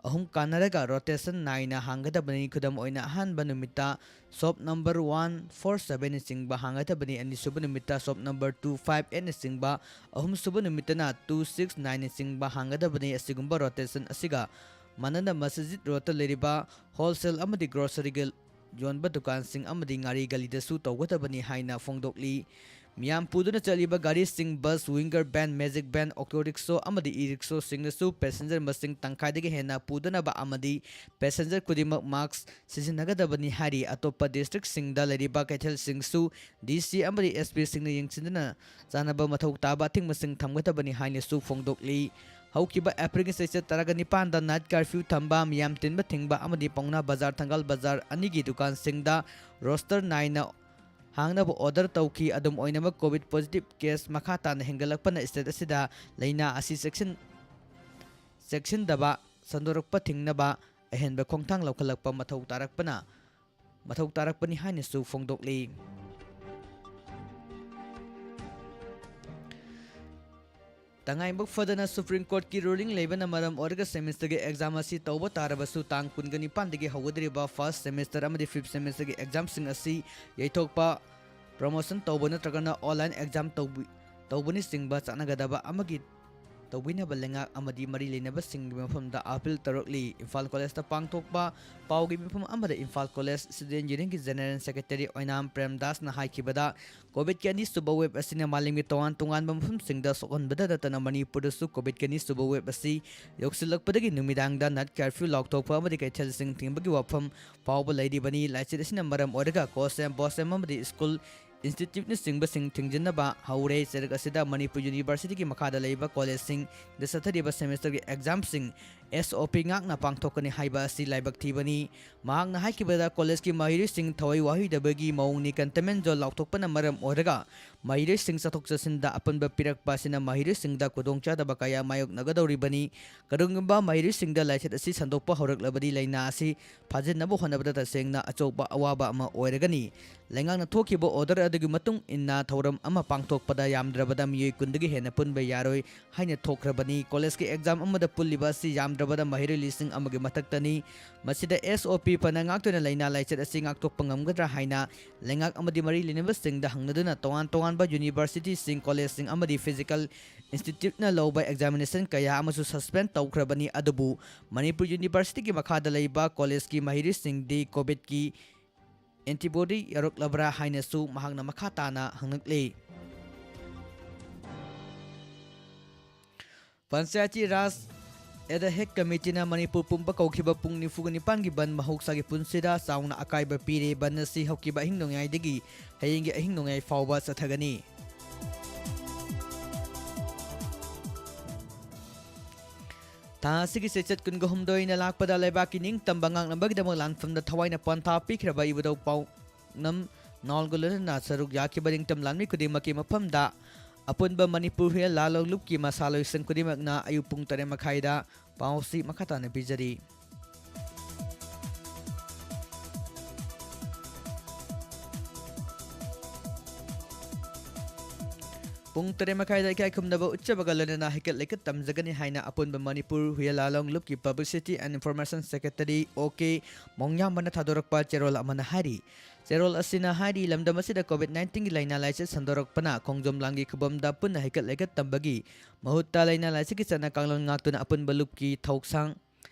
ꯑꯍꯨꯝ ꯀꯥꯟꯅꯔꯒ rotation ꯅꯥꯏꯅ ꯍꯥꯡꯒꯗꯕꯅꯤ꯫ ꯈꯨꯗꯝ ꯑꯣꯏꯅ, ꯑꯍꯥꯟꯕ ꯅꯨꯃꯤꯠꯇ shop number one four seven ꯅꯆꯤꯡꯕ ꯍꯥꯡꯒꯗꯕꯅꯤ, ꯑꯅꯤꯁꯨꯕ ꯅꯨꯃꯤꯠꯇ shop number two five eight ꯅꯆꯤꯡꯕ, ꯑꯍꯨꯝꯁꯨꯕ ꯅꯨꯃꯤꯠꯇꯅ two six nine ꯅꯆꯤꯡꯕ ꯍꯥꯡꯒꯗꯕꯅꯤ꯫ ꯑꯁꯤꯒꯨꯝꯕ rotation ꯑꯁꯤꯒ ꯃꯥꯟꯅꯅ ꯃꯁꯖꯤꯗ ꯔꯣꯗꯇ ꯂꯩꯔꯤꯕ wholesale ꯑꯃꯗꯤ groceryꯒ ꯌꯣꯟꯕ ꯗꯨꯀꯥꯟꯁꯤꯡ ꯑꯃꯗꯤ ꯉꯥꯔꯤ ꯒꯂꯤꯗꯁꯨ ꯇꯧꯒꯗꯕꯅꯤ ꯍꯥꯏꯅ ꯐꯣꯡꯗꯣꯛꯂꯤ꯫ ꯃꯤꯌꯥꯝ ꯄꯨꯗꯨꯅ ꯆꯠꯂꯤꯕ ꯒꯥꯔꯤꯁꯤꯡ, bus, winger van, magic van, auto rickshaw ꯑꯃꯗꯤ e-rickshawꯁꯤꯡꯗꯁꯨ passenger ꯃꯁꯤꯡ ꯇꯪꯈꯥꯏꯗꯒꯤ ꯍꯦꯟꯅ ꯄꯨꯗꯅꯕ ꯑꯃꯗꯤ passenger ꯈꯨꯗꯤꯡꯃꯛ mask ꯁꯤꯖꯤꯟꯅꯒꯗꯕꯅꯤ ꯍꯥꯏꯔꯤ꯫ ꯑꯇꯣꯞꯄ districtꯁꯤꯡꯗ ꯂꯩꯔꯤꯕ ꯀꯩꯊꯦꯜꯁꯤꯡꯁꯨ DC ꯑꯃꯗꯤ SPꯁꯤꯡꯅ ꯌꯦꯡꯁꯤꯟꯗꯨꯅ ꯆꯥꯅꯕ ꯃꯊꯧ ꯇꯥꯕ ꯑꯊꯤꯡꯕꯁꯤꯡ ꯊꯝꯒꯗꯕꯅꯤ ꯍꯥꯏꯅꯁꯨ ꯐꯣꯡꯗꯣꯛꯂꯤ꯫ ꯍꯧꯈꯤꯕ Aprilꯒꯤ ꯆꯩꯆꯠ ꯇꯔꯥꯒ ꯅꯤꯄꯥꯟꯗ night curfew ꯊꯝꯕ, ꯃꯤꯌꯥꯝ ꯇꯤꯟꯕ ꯊꯤꯡꯕ ꯑꯃꯗꯤ ꯄꯥꯎꯅꯥ ꯕꯖꯥꯔ, ꯊꯪꯒꯥꯜ ꯕꯖꯥꯔ ꯑꯅꯤꯒꯤ ꯗꯨꯀꯥꯟꯁꯤꯡꯗ roster ꯅꯥꯏꯅ ꯍꯥꯡꯅꯕ order ꯇꯧꯈꯤ꯫ ꯑꯗꯨꯝ ꯑꯣꯏꯅꯃꯛ, COVID positive case ꯃꯈꯥ ꯇꯥꯅ ꯍꯦꯟꯒꯠꯂꯛꯄꯅ state ꯑꯁꯤꯗ ꯂꯥꯏꯅꯥ ꯑꯁꯤ ꯆꯦꯛꯁꯤꯟ-, ꯆꯦꯛꯁꯤꯟꯗꯕ ꯁꯟꯗꯣꯔꯛꯄ ꯊꯤꯡꯅꯕ ꯑꯍꯦꯟꯕ ꯈꯣꯡꯊꯥꯡ ꯂꯧꯈꯠꯂꯛꯄ ꯃꯊꯧ ꯇꯥꯔꯛꯄꯅ, ꯃꯊꯧ ꯇꯥꯔꯛꯄꯅꯤ ꯍꯥꯏꯅꯁꯨ ꯐꯣꯡꯗꯣꯛꯂꯤ꯫ ꯇꯉꯥꯏꯕꯣꯛ ꯐꯗꯅ Supreme Courtꯀꯤ ruling ꯂꯩꯕꯅ ꯃꯔꯝ ꯑꯣꯏꯔꯒ semesterꯒꯤ exam ꯑꯁꯤ ꯇꯧꯕ ꯇꯥꯔꯕꯁꯨ, ꯇꯥꯡ ꯀꯨꯟꯒ ꯅꯤꯄꯥꯟꯗꯒꯤ ꯍꯧꯒꯗꯧꯔꯤꯕ first semester ꯑꯃꯗꯤ fifth semesterꯒꯤ examꯁꯤꯡ ꯑꯁꯤ ꯌꯩꯊꯣꯛꯄ, promotion ꯇꯧꯕ ꯅꯠꯇ꯭ꯔꯒꯅ online exam ꯇꯧꯕꯤ-, ꯇꯧꯕꯅꯆꯤꯡꯕ ꯆꯠꯅꯒꯗꯕ ꯑꯃꯒꯤ ꯇꯧꯕꯤꯅꯕ ꯂꯩꯉꯥꯛ ꯑꯃꯗꯤ ꯃꯔꯤ ꯂꯩꯅꯕꯁꯤꯡꯒꯤ ꯃꯐꯝꯗ appeal ꯇꯧꯔꯛꯂꯤ꯫ ꯏꯝꯐꯥꯜ Collegeꯇ ꯄꯥꯡꯊꯣꯛꯄ ꯄꯥꯎꯒꯤ ꯃꯤꯐꯝ ꯑꯃꯗ Imphal College Student Unionꯒꯤ General Secretary ꯑꯣꯏꯅꯥꯝ ꯄ꯭ꯔꯦꯝꯗꯥꯁꯅ ꯍꯥꯏꯈꯤꯕꯗ, COVIDꯀꯤ ꯑꯅꯤꯁꯨꯕ wave ꯑꯁꯤꯅ ꯃꯥꯂꯦꯝꯒꯤ ꯇꯣꯉꯥꯟ ꯇꯣꯉꯥꯟꯕ ꯃꯐꯝꯁꯤꯡꯗ ꯁꯣꯛꯍꯟꯕꯗ ꯅꯠꯇꯅ, ꯃꯅꯤꯄꯨꯔꯗꯁꯨ COVIDꯀꯤ ꯑꯅꯤꯁꯨꯕ wave ꯑꯁꯤ ꯌꯧꯁꯤꯜꯂꯛꯄꯗꯒꯤ ꯅꯨꯃꯤꯗꯥꯡꯗ night curfew ꯂꯥꯎꯊꯣꯛꯄ ꯑꯃꯗꯤ ꯀꯩꯊꯦꯜꯁꯤꯡ ꯊꯤꯡꯕꯒꯤ ꯋꯥꯐꯝ ꯐꯥꯎꯕ ꯂꯩꯔꯤꯕꯅꯤ꯫ ꯂꯥꯏꯆꯠ ꯑꯁꯤꯅ ꯃꯔꯝ ꯑꯣꯏꯔꯒ COSEM, BOSEM ꯑꯃꯗꯤ school, instituteꯅꯆꯤꯡꯕꯁꯤꯡ ꯊꯤꯡꯖꯤꯟꯅꯕ ꯍꯧꯔꯦ꯫ ꯆꯩꯔꯛ ꯑꯁꯤꯗ ꯃꯅꯤꯄꯨꯔ Universityꯒꯤ ꯃꯈꯥꯗ ꯂꯩꯕ collegeꯁꯤꯡꯗ ꯆꯠꯊꯔꯤꯕ semesterꯒꯤ examꯁꯤꯡ SOP ꯉꯥꯛꯅ ꯄꯥꯡꯊꯣꯛꯀꯅꯤ ꯍꯥꯏꯕ ꯑꯁꯤ ꯂꯥꯏꯕꯛ ꯊꯤꯕꯅꯤ꯫ ꯃꯍꯥꯛꯅ ꯍꯥꯏꯈꯤꯕꯗ, collegeꯀꯤ ꯃꯍꯩꯔꯣꯏꯁꯤꯡ ꯊꯋꯥꯏ ꯋꯥꯍꯤꯗꯕꯒꯤ ꯃꯑꯣꯡꯅꯤ꯫ Containment zone ꯂꯥꯎꯊꯣꯛꯄꯅ ꯃꯔꯝ ꯑꯣꯏꯔꯒ ꯃꯍꯩꯔꯣꯏꯁꯤꯡ ꯆꯠꯊꯣꯛ ꯆꯠꯁꯤꯟꯗ ꯑꯄꯟꯕ ꯄꯤꯔꯛꯄ ꯑꯁꯤꯅ ꯃꯍꯩꯔꯣꯏꯁꯤꯡꯗ ꯈꯨꯗꯣꯡꯆꯥꯗꯕ ꯀꯌꯥ ꯃꯥꯌꯣꯛꯅꯒꯗꯧꯔꯤꯕꯅꯤ꯫ ꯀꯔꯤꯒꯨꯝꯕ ꯃꯍꯩꯔꯣꯏꯁꯤꯡꯗ ꯂꯥꯏꯆꯠ ꯑꯁꯤ ꯁꯟꯗꯣꯛꯄ ꯍꯧꯔꯛꯂꯕꯗꯤ, ꯂꯥꯏꯅꯥ ꯑꯁꯤ ꯐꯥꯖꯤꯟꯅꯕ ꯍꯣꯠꯅꯕꯗ ꯇꯁꯦꯡꯅ ꯑꯆꯧꯕ ꯑꯋꯥꯕ ꯑꯃ ꯑꯣꯏꯔꯒꯅꯤ꯫ ꯂꯩꯉꯥꯛꯅ ꯊꯣꯛꯈꯤꯕ order ꯑꯗꯨꯒꯤ ꯃꯇꯨꯡ ꯏꯟꯅ ꯊꯧꯔꯝ ꯑꯃ ꯄꯥꯡꯊꯣꯛꯄꯗ ꯌꯥꯝꯗ꯭ꯔꯕꯗ ꯃꯤꯑꯣꯏ ꯀꯨꯟꯗꯒꯤ ꯍꯦꯟꯅ ꯄꯨꯟꯕ ꯌꯥꯔꯣꯏ ꯍꯥꯏꯅ ꯊꯣꯛꯈ꯭ꯔꯕꯅꯤ꯫ Collegeꯀꯤ exam ꯑꯃꯗ ꯄꯨꯜꯂꯤꯕ ꯑꯁꯤ ꯌꯥꯝꯗ꯭ꯔꯕꯗ ꯃꯍꯩꯔꯣꯏ ꯂꯤꯁꯤꯡ ꯑꯃꯒꯤ ꯃꯊꯛꯇꯅꯤ꯫ ꯃꯁꯤꯗ SOP ꯐꯅ ꯉꯥꯛꯇꯨꯅ ꯂꯥꯏꯅꯥ ꯂꯥꯏꯆꯠ ꯑꯁꯤ ꯉꯥꯛꯊꯣꯛꯄ ꯉꯝꯒꯗ꯭ꯔꯥ ꯍꯥꯏꯅ ꯂꯩꯉꯥꯛ ꯑꯃꯗꯤ ꯃꯔꯤ ꯂꯩꯅꯕꯁꯤꯡꯗ ꯍꯪꯅꯗꯨꯅ ꯇꯣꯉꯥꯟ ꯇꯣꯉꯥꯟꯕ universityꯁꯤꯡ, collegeꯁꯤꯡ ꯑꯃꯗꯤ physical instituteꯅ ꯂꯧꯕ examination ꯀꯌꯥ ꯑꯃꯁꯨ suspend ꯇꯧꯈ꯭ꯔꯕꯅꯤ꯫ ꯑꯗꯨꯕꯨ ꯃꯅꯤꯄꯨꯔ Universityꯒꯤ ꯃꯈꯥꯗ ꯂꯩꯕ collegeꯀꯤ ꯃꯍꯩꯔꯣꯏꯁꯤꯡꯗꯤ COVIDꯀꯤ antibody ꯌꯧꯔꯛꯂꯕ꯭ꯔꯥ ꯍꯥꯏꯅꯁꯨ ꯃꯍꯥꯛꯅ ꯃꯈꯥ ꯇꯥꯅ ꯍꯪꯂꯛꯂꯤ꯫ Panchayati Raj Ad Hoc Committeeꯅ Manipur ꯄꯨꯝꯕ ꯀꯧꯈꯤꯕ ꯄꯨꯡ ꯅꯤꯐꯨꯒ ꯅꯤꯄꯥꯟꯒꯤ ꯕꯟꯗ ꯃꯍꯧꯁꯥꯒꯤ ꯄꯨꯟꯁꯤꯗ ꯆꯥꯎꯅ ꯑꯀꯥꯏꯕ ꯄꯤꯔꯦ꯫ ꯕꯟꯗ ꯑꯁꯤ ꯍꯧꯈꯤꯕ ꯑꯍꯤꯡ ꯅꯣꯡꯌꯥꯏꯗꯒꯤ ꯍꯌꯦꯡꯒꯤ ꯑꯍꯤꯡ ꯅꯣꯡꯌꯥꯏ ꯐꯥꯎꯕ ꯆꯠꯊꯒꯅꯤ꯫ ꯊꯥ ꯑꯁꯤꯒꯤ ꯆꯩꯆꯠ ꯀꯨꯟꯒ ꯍꯨꯝꯗꯣꯏꯅ ꯂꯥꯛꯄꯗ ꯂꯩꯕꯥꯛꯀꯤ ꯅꯤꯡꯇꯝꯕ ꯉꯥꯛꯅꯕꯒꯤꯗꯃꯛ ꯂꯥꯟꯐꯝꯗ ꯊꯋꯥꯏꯅ ꯄꯣꯟꯊꯥ ꯄꯤꯈ꯭ꯔꯕ ꯏꯕꯨꯙꯧ ꯄꯥꯎꯅꯝ ꯅꯥꯎꯜꯒ ꯂꯣꯏꯅꯅ ꯁꯔꯨꯛ ꯌꯥꯈꯤꯕ ꯅꯤꯡꯇꯝ ꯂꯥꯟꯃꯤ ꯈꯨꯗꯤꯡꯃꯛꯀꯤ ꯃꯐꯝꯗ ꯑꯄꯨꯟꯕ ꯃꯅꯤꯄꯨꯔ ꯍꯨꯏꯌꯦꯟ ꯂꯥꯂꯣꯡ ꯂꯨꯞꯀꯤ ꯃꯁꯥꯂꯣꯏꯁꯪ ꯈꯨꯗꯤꯡꯃꯛꯅ ꯑꯌꯨꯛ ꯄꯨꯡ ꯇꯔꯦꯠ ꯃꯈꯥꯏꯗ ꯄꯥꯎꯁꯤ ꯃꯈꯥ ꯇꯥꯅ ꯄꯤꯖꯔꯤ꯫ ꯄꯨꯡ ꯇꯔꯦꯠ ꯃꯈꯥꯏꯗ ꯏꯀꯥꯏ ꯈꯨꯝꯅꯕ ꯎꯠꯆꯕꯒ ꯂꯣꯏꯅꯅ ꯍꯩꯀꯠ ꯂꯩꯀꯠ ꯇꯝꯖꯒꯅꯤ ꯍꯥꯏꯅ ꯑꯄꯨꯟꯕ ꯃꯅꯤꯄꯨꯔ ꯍꯨꯏꯌꯦꯟ ꯂꯥꯂꯣꯡ ꯂꯨꯞꯀꯤ Publicity and Information Secretary ꯑꯣ ꯀꯦ ꯃꯣꯡꯌꯥꯝꯕꯅ ꯊꯥꯗꯣꯔꯛꯄ ꯆꯦꯔꯣꯜ ꯑꯃꯅ ꯍꯥꯏꯔꯤ꯫ ꯆꯦꯔꯣꯜ ꯑꯁꯤꯅ ꯍꯥꯏꯔꯤ, ꯂꯝꯗꯝ ꯑꯁꯤꯗ COVID nineteenꯒꯤ ꯂꯥꯏꯅꯥ ꯂꯥꯏꯆꯠ ꯁꯟꯗꯣꯔꯛꯄꯅ ꯈꯣꯡꯖꯣꯝ ꯂꯥꯟꯒꯤ ꯈꯨꯕꯝꯗ ꯄꯨꯟꯅ ꯍꯩꯀꯠ ꯂꯩꯀꯠ ꯇꯝꯕꯒꯤ ꯃꯍꯨꯠꯇ ꯂꯥꯏꯅꯥ ꯂꯥꯏꯆꯠꯀꯤ ꯆꯠꯅ ꯀꯥꯡꯂꯣꯟ ꯉꯥꯛꯇꯨꯅ ꯑꯄꯨꯟꯕ ꯂꯨꯞꯀꯤ ꯊꯧꯁꯥꯡ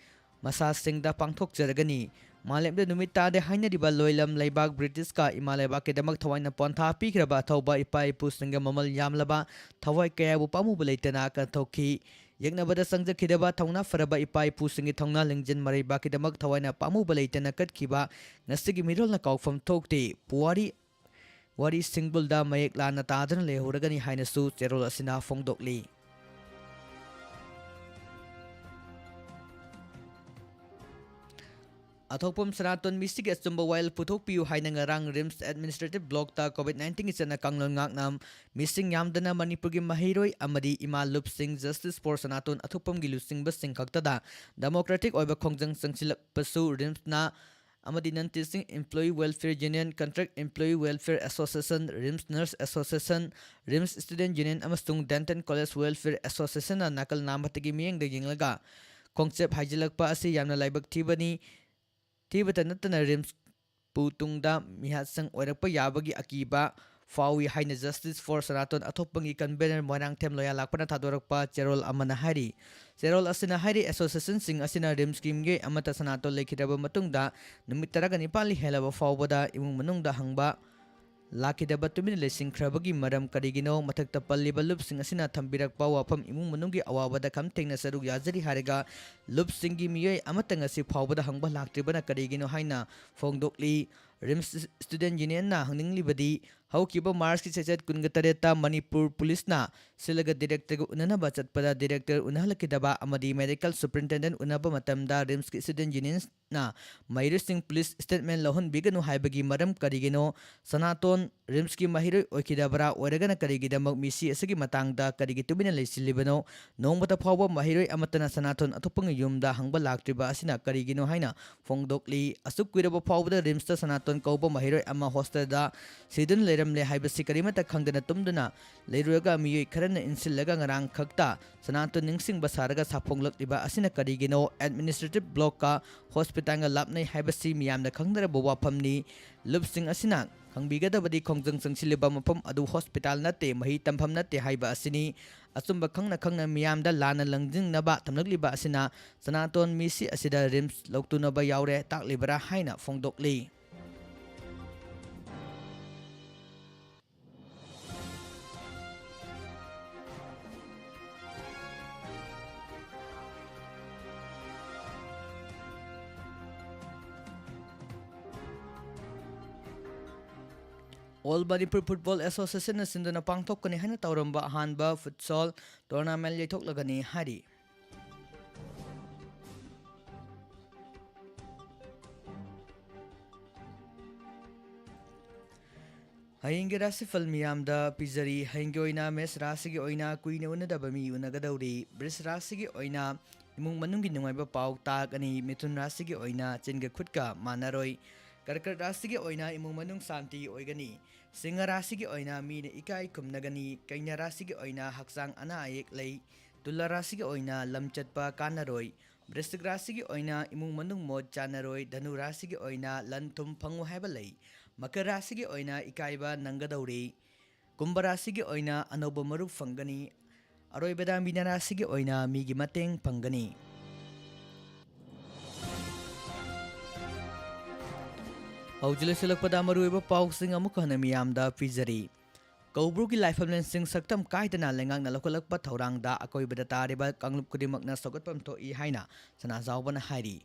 ꯃꯁꯥꯁꯤꯡꯗ ꯄꯥꯡꯊꯣꯛꯆꯔꯒꯅꯤ꯫ ꯃꯥꯂꯦꯝꯗ ꯅꯨꯃꯤꯠ ꯇꯥꯗꯦ ꯍꯥꯏꯅꯔꯤꯕ ꯂꯣꯏꯂꯝ ꯂꯩꯕꯥꯛ ꯕ꯭ꯔꯤꯇꯤꯁꯀ ꯏꯃꯥ ꯂꯩꯕꯥꯛꯀꯤꯗꯃꯛ ꯊꯋꯥꯏꯅ ꯄꯣꯟꯊꯥ ꯄꯤꯈ꯭ꯔꯕ ꯑꯊꯧꯕ ꯏꯄꯥ ꯏꯄꯨꯁꯤꯡꯒꯤ ꯃꯃꯜ ꯌꯥꯝꯂꯕ ꯊꯋꯥꯏ ꯀꯌꯥꯕꯨ ꯄꯥꯝꯃꯨꯕ ꯂꯩꯇꯅ ꯀꯠꯊꯣꯛꯈꯤ꯫ ꯌꯦꯛꯅꯕꯗ ꯆꯪꯖꯈꯤꯗꯕ ꯊꯧꯅꯥ ꯐꯔꯕ ꯏꯄꯥ ꯏꯄꯨꯁꯤꯡꯒꯤ ꯊꯧꯅꯥ ꯂꯤꯡꯖꯦꯜ ꯃꯔꯩꯕꯥꯛꯀꯤꯗꯃꯛ ꯊꯋꯥꯏꯅ ꯄꯥꯝꯃꯨꯕ ꯂꯩꯇꯅ ꯀꯠꯈꯤꯕ ꯉꯁꯤꯒꯤ ꯃꯤꯔꯣꯜꯅ ꯀꯥꯎꯐꯝ ꯊꯣꯛꯇꯦ꯫ ꯄꯨꯋꯥꯔꯤ ꯋꯥꯔꯤ ꯁꯤꯡꯕꯨꯜꯗ ꯃꯌꯦꯛ ꯂꯥꯟꯅ ꯇꯥꯗꯨꯅ ꯂꯩꯍꯧꯔꯒꯅꯤ ꯍꯥꯏꯅꯁꯨ ꯆꯦꯔꯣꯜ ꯑꯁꯤꯅ ꯐꯣꯡꯗꯣꯛꯂꯤ꯫ ꯑꯊꯣꯛꯄꯝ ꯁꯅꯥꯇꯣꯟ ꯃꯤꯁꯤꯒꯤ ꯑꯆꯨꯝꯕ ꯋꯥꯌꯦꯜ ꯄꯨꯊꯣꯛꯄꯤꯌꯨ ꯍꯥꯏꯅ ꯉꯔꯥꯡ ꯔꯤꯝꯁ ꯑꯦꯗꯃꯤꯅꯤꯁꯇ꯭ꯔꯦꯇꯤꯚ ꯕ꯭ꯂꯣꯛꯇ COVID nineteenꯒꯤ ꯆꯠꯅ ꯀꯥꯡꯂꯣꯟ ꯉꯥꯛꯅ ꯃꯤꯁꯤꯡ ꯌꯥꯝꯗꯅ ꯃꯅꯤꯄꯨꯔꯒꯤ ꯃꯍꯩꯔꯣꯏ ꯑꯃꯗꯤ ꯏꯃꯥ ꯂꯨꯞꯁꯤꯡ Justice for ꯁꯅꯥꯇꯣꯟ ꯑꯊꯣꯛꯄꯝꯒꯤ ꯂꯨꯆꯤꯡꯕꯁꯤꯡ ꯈꯛꯇꯗ ꯗꯦꯃꯣꯀ꯭ꯔꯦꯇꯤꯛ ꯑꯣꯏꯕ ꯈꯣꯡꯖꯪ ꯆꯪꯁꯤꯜꯂꯛꯄꯁꯨ ꯔꯤꯝꯁꯅ ꯑꯃꯗꯤ Non Teaching Employee Welfare Union, Contract Employee Welfare Association, RIMS Nurse Association, RIMS Student Union ꯑꯃꯁꯨꯡ Dental College Welfare Associationꯅ ꯅꯥꯀꯜ ꯅꯥꯝꯃꯇꯒꯤ ꯃꯤꯠꯌꯦꯡꯗ ꯌꯦꯡꯂꯒ ꯈꯣꯡꯆꯠ ꯍꯥꯏꯖꯤꯜꯂꯛꯄ ꯑꯁꯤ ꯌꯥꯝꯅ ꯂꯥꯏꯕꯛ ꯊꯤꯕꯅꯤ꯫ ꯊꯤꯕꯇ ꯅꯠꯇꯅ ꯔꯤꯝꯁꯄꯨ ꯇꯨꯡꯗ ꯃꯤꯍꯥꯠꯁꯪ ꯑꯣꯏꯔꯛꯄ ꯌꯥꯕꯒꯤ ꯑꯀꯤꯕ ꯐꯥꯎꯏ ꯍꯥꯏꯅ Justice for Sanaton ꯑꯊꯣꯛꯄꯝꯒꯤ convener Moirangthem ꯂꯣꯌꯥꯂꯥꯛꯄꯅ ꯊꯥꯗꯣꯔꯛꯄ ꯆꯦꯔꯣꯜ ꯑꯃꯅ ꯍꯥꯏꯔꯤ꯫ ꯆꯦꯔꯣꯜ ꯑꯁꯤꯅ ꯍꯥꯏꯔꯤ, associationꯁꯤꯡ ꯑꯁꯤꯅ ꯔꯤꯝꯁꯀꯤ ꯃꯤꯑꯣꯏ ꯑꯃꯠꯇ ꯁꯅꯥꯇꯣꯟ ꯂꯩꯈꯤꯗ꯭ꯔꯕ ꯃꯇꯨꯡꯗ ꯅꯨꯃꯤꯠ ꯇꯔꯥꯒ ꯅꯤꯄꯥꯜꯅꯤ ꯍꯦꯜꯂꯕ ꯐꯥꯎꯕꯗ ꯏꯃꯨꯡ ꯃꯅꯨꯡꯗ ꯍꯪꯕ ꯂꯥꯛꯈꯤꯗꯕ ꯇꯨꯃꯤꯟꯅ ꯂꯩꯁꯤꯟꯈ꯭ꯔꯕꯒꯤ ꯃꯔꯝ ꯀꯔꯤꯒꯤꯅꯣ? ꯃꯊꯛꯇ ꯄꯜꯂꯤꯕ ꯂꯨꯞꯁꯤꯡ ꯑꯁꯤꯅ ꯊꯝꯕꯤꯔꯛꯄ ꯋꯥꯐꯝ ꯏꯃꯨꯡ ꯃꯅꯨꯡꯒꯤ ꯑꯋꯥꯕꯗ ꯈꯝ ꯊꯦꯡꯅ ꯁꯔꯨꯛ ꯌꯥꯖꯔꯤ ꯍꯥꯏꯔꯒ ꯂꯨꯞꯁꯤꯡꯒꯤ ꯃꯤꯑꯣꯏ ꯑꯃꯠꯇ ꯉꯁꯤ ꯐꯥꯎꯕꯗ ꯍꯪꯕ ꯂꯥꯛꯇ꯭ꯔꯤꯕꯅ ꯀꯔꯤꯒꯤꯅꯣ ꯍꯥꯏꯅ ꯐꯣꯡꯗꯣꯛꯂꯤ꯫ ꯔꯤꯝꯁ ꯁ꯭ꯇꯨꯗꯦꯟꯠ ꯌꯨꯅꯤꯌꯟꯅ ꯍꯪꯅꯤꯡꯂꯤꯕꯗꯤ, ꯍꯧꯈꯤꯕ ꯃꯥꯔꯆꯀꯤ ꯆꯩꯆꯠ ꯀꯨꯟꯒ ꯇꯔꯦꯠꯇ ꯃꯅꯤꯄꯨꯔ ꯄꯨꯂꯤꯁꯅ ꯁꯤꯜꯂꯒ ꯗꯤꯔꯦꯛꯇꯔꯒ ꯎꯅꯅꯕ ꯆꯠꯄꯗ ꯗꯤꯔꯦꯛꯇꯔ ꯎꯅꯍꯜꯂꯛꯈꯤꯗꯕ ꯑꯃꯗꯤ ꯃꯦꯗꯤꯀꯦꯜ ꯁꯨꯄꯔꯤꯟꯇꯦꯟꯗꯦꯟꯠ ꯎꯅꯕ ꯃꯇꯝꯗ ꯔꯤꯝꯁꯀꯤ ꯁ꯭ꯇꯨꯗꯦꯟꯠ ꯌꯨꯅꯤꯌꯟꯅ ꯃꯍꯩꯔꯣꯏꯁꯤꯡ ꯄꯨꯂꯤꯁ ꯁ꯭ꯇꯦꯠꯃꯦꯟꯠ ꯂꯧꯍꯟꯕꯤꯒꯅꯨ ꯍꯥꯏꯕꯒꯤ ꯃꯔꯝ ꯀꯔꯤꯒꯤꯅꯣ? ꯁꯅꯥꯇꯣꯟ ꯔꯤꯝꯁꯀꯤ ꯃꯍꯩꯔꯣꯏ ꯑꯣꯏꯈꯤꯗꯕ꯭ꯔꯥ? ꯑꯣꯏꯔꯒꯅ ꯀꯔꯤꯒꯤꯗꯃꯛ ꯃꯤꯁꯤ ꯑꯁꯤꯒꯤ ꯃꯇꯥꯡꯗ ꯀꯔꯤꯒꯤ ꯇꯨꯃꯤꯟꯅ ꯂꯩꯁꯤꯜꯂꯤꯕꯅꯣ? ꯅꯣꯡꯃꯇ ꯐꯥꯎꯕ ꯃꯍꯩꯔꯣꯏ ꯑꯃꯠꯇꯅ ꯁꯅꯥꯇꯣꯟ ꯑꯊꯣꯛꯄꯒꯤ ꯌꯨꯝꯗ ꯍꯪꯕ ꯂꯥꯛꯇ꯭ꯔꯤꯕ ꯑꯁꯤꯅ ꯀꯔꯤꯒꯤꯅꯣ ꯍꯥꯏꯅ ꯐꯣꯡꯗꯣꯛꯂꯤ꯫ ꯑꯁꯨꯛ ꯀꯨꯏꯔꯕ ꯐꯥꯎꯕꯗ ꯔꯤꯝꯁꯇ ꯁꯅꯥꯇꯣꯟ ꯀꯧꯕ ꯃꯍꯩꯔꯣꯏ ꯑꯃ ꯍꯣꯁꯇꯦꯜꯗ ꯁꯤꯗꯨꯅ ꯂꯩꯔꯝꯂꯦ ꯍꯥꯏꯕꯁꯤ ꯀꯔꯤꯃꯠꯇ ꯈꯪꯗꯅ ꯇꯨꯝꯗꯨꯅ ꯂꯩꯔꯨꯔꯒ ꯃꯤꯑꯣꯏ ꯈꯔꯅ ꯏꯟꯁꯤꯜꯂꯒ ꯉꯔꯥꯡ ꯈꯛꯇ ꯁꯅꯥꯇꯣꯟ ꯅꯤꯡꯁꯤꯡꯕ ꯁꯥꯔꯒ ꯁꯥꯐꯣꯡꯂꯛꯂꯤꯕ ꯑꯁꯤꯅ ꯀꯔꯤꯒꯤꯅꯣ? ꯑꯦꯗꯃꯤꯅꯤꯁꯇ꯭ꯔꯦꯇꯤꯚ ꯕ꯭ꯂꯣꯛꯀ ꯍꯣꯁꯄꯤꯇꯥꯜꯒ ꯂꯥꯞꯅꯩ ꯍꯥꯏꯕꯁꯤ ꯃꯤꯌꯥꯝꯅ ꯈꯪꯅꯔꯕ ꯋꯥꯐꯝꯅꯤ꯫ ꯂꯨꯞꯁꯤꯡ ꯑꯁꯤꯅ ꯈꯪꯕꯤꯒꯗꯕꯗꯤ ꯈꯣꯡꯖꯪ ꯆꯪꯁꯤꯜꯂꯤꯕ ꯃꯐꯝ ꯑꯗꯨ ꯍꯣꯁꯄꯤꯇꯥꯜ ꯅꯠꯇꯦ, ꯃꯍꯩ ꯇꯝꯐꯝ ꯅꯠꯇꯦ ꯍꯥꯏꯕ ꯑꯁꯤꯅꯤ꯫ ꯑꯆꯨꯝꯕ ꯈꯪꯅ ꯈꯪꯅ ꯃꯤꯌꯥꯝꯗ ꯂꯥꯟꯅ ꯂꯪꯖꯤꯡꯅꯕ ꯊꯝꯂꯛꯂꯤꯕ ꯑꯁꯤꯅ ꯁꯅꯥꯇꯣꯟ ꯃꯤꯁꯤ ꯑꯁꯤꯗ ꯔꯤꯝꯁ ꯂꯧꯇꯨꯅꯕ ꯌꯥꯎꯔꯦ ꯇꯥꯛꯂꯤꯕꯔꯥ ꯍꯥꯏꯅ ꯐꯣꯡꯗꯣꯛꯂꯤ꯫ ꯑꯣꯜ ꯃꯅꯤꯄꯨꯔ ꯐꯨꯠꯕꯣꯜ ꯑꯦꯁꯣꯁꯤꯌꯦꯁꯟꯅ ꯁꯤꯟꯗꯨꯅ ꯄꯥꯡꯊꯣꯛꯀꯅꯤ ꯍꯥꯏꯅ ꯇꯧꯔꯝꯕ ꯑꯍꯥꯟꯕ ꯐꯨꯠꯁꯣꯜ ꯇꯣꯔꯅꯥꯃꯦꯟ ꯌꯩꯊꯣꯛꯂꯒꯅꯤ ꯍꯥꯏꯔꯤ꯫ ꯍꯌꯦꯡꯒꯤ ꯔꯥꯁꯤꯐꯜ ꯃꯤꯌꯥꯝꯗ ꯄꯤꯖꯔꯤ꯫ ꯍꯌꯦꯡꯒꯤ ꯑꯣꯏꯅ ꯃꯦꯁ ꯔꯥꯁꯤꯒꯤ ꯑꯣꯏꯅ ꯀꯨꯏꯅ ꯎꯅꯗꯕ ꯃꯤ ꯎꯅꯒꯗꯧꯔꯤ꯫ ꯕ꯭ꯔꯤꯁ ꯔꯥꯁꯤꯒꯤ ꯑꯣꯏꯅ ꯏꯃꯨꯡ ꯃꯅꯨꯡꯒꯤ ꯅꯨꯡꯉꯥꯏꯕ ꯄꯥꯎ ꯇꯥꯒꯅꯤ꯫ ꯃꯤꯊꯨꯟ ꯔꯥꯁꯤꯒꯤ ꯑꯣꯏꯅ ꯆꯤꯟꯒ ꯈꯨꯠꯀ ꯃꯥꯟꯅꯔꯣꯏ꯫ ꯀꯔꯀꯠ ꯔꯥꯁꯤꯒꯤ ꯑꯣꯏꯅ ꯏꯃꯨꯡ ꯃꯅꯨꯡ ꯁꯥꯟꯇꯤ ꯑꯣꯏꯒꯅꯤ꯫ ꯁꯤꯡꯍ ꯔꯥꯁꯤꯒꯤ ꯑꯣꯏꯅ ꯃꯤꯅ ꯏꯀꯥꯏ ꯈꯨꯝꯅꯒꯅꯤ꯫ ꯀꯩꯅ ꯔꯥꯁꯤꯒꯤ ꯑꯣꯏꯅ ꯍꯛꯆꯥꯡ ꯑꯅꯥ ꯑꯌꯦꯛ ꯂꯩ꯫ ꯇꯨꯂꯥ ꯔꯥꯁꯤꯒꯤ ꯑꯣꯏꯅ ꯂꯝ ꯆꯠꯄ ꯀꯥꯟꯅꯔꯣꯏ꯫ ꯕ꯭ꯔꯤꯁꯇꯤꯛ ꯔꯥꯁꯤꯒꯤ ꯑꯣꯏꯅ ꯏꯃꯨꯡ ꯃꯅꯨꯡ ꯃꯣꯠ ꯆꯥꯟꯅꯔꯣꯏ꯫ ꯙꯅꯨ ꯔꯥꯁꯤꯒꯤ ꯑꯣꯏꯅ ꯂꯟ ꯊꯨꯝ ꯐꯪꯉꯨ ꯍꯥꯏꯕ ꯂꯩ꯫ ꯃꯀꯔ ꯔꯥꯁꯤꯒꯤ ꯑꯣꯏꯅ ꯏꯀꯥꯏꯕ ꯅꯪꯒꯗꯧꯔꯤ꯫ ꯀꯨꯝꯚ ꯔꯥꯁꯤꯒꯤ ꯑꯣꯏꯅ ꯑꯅꯧꯕ ꯃꯔꯨꯞ ꯐꯪꯒꯅꯤ꯫ ꯑꯔꯣꯏꯕꯗ ꯃꯤꯅ ꯔꯥꯁꯤꯒꯤ ꯑꯣꯏꯅ ꯃꯤꯒꯤ ꯃꯇꯦꯡ ꯐꯪꯒꯅꯤ꯫ ꯍꯧꯖꯤꯛ ꯂꯣꯏꯁꯤꯜꯂꯛꯄꯗ ꯃꯔꯨꯑꯣꯏꯕ ꯄꯥꯎꯁꯤꯡ ꯑꯃꯨꯛ ꯍꯟꯅ ꯃꯤꯌꯥꯝꯗ ꯄꯤꯖꯔꯤ꯫ ꯀꯧꯕ꯭ꯔꯨꯒꯤ ꯂꯥꯏꯐꯝꯂꯦꯟꯁꯤꯡ ꯁꯛꯇꯝ ꯀꯥꯏꯗꯅ ꯂꯩꯉꯥꯛꯅ ꯂꯧꯈꯠꯂꯛꯄ ꯊꯧꯔꯥꯡꯗ ꯑꯀꯣꯏꯕꯗ ꯇꯥꯔꯤꯕ ꯀꯥꯡꯂꯨꯞ ꯈꯨꯗꯤꯡꯃꯛꯅ ꯁꯧꯒꯠꯐꯝ ꯊꯣꯛꯏ ꯍꯥꯏꯅ ꯁꯅꯥꯖꯥꯎꯕꯅ ꯍꯥꯏꯔꯤ꯫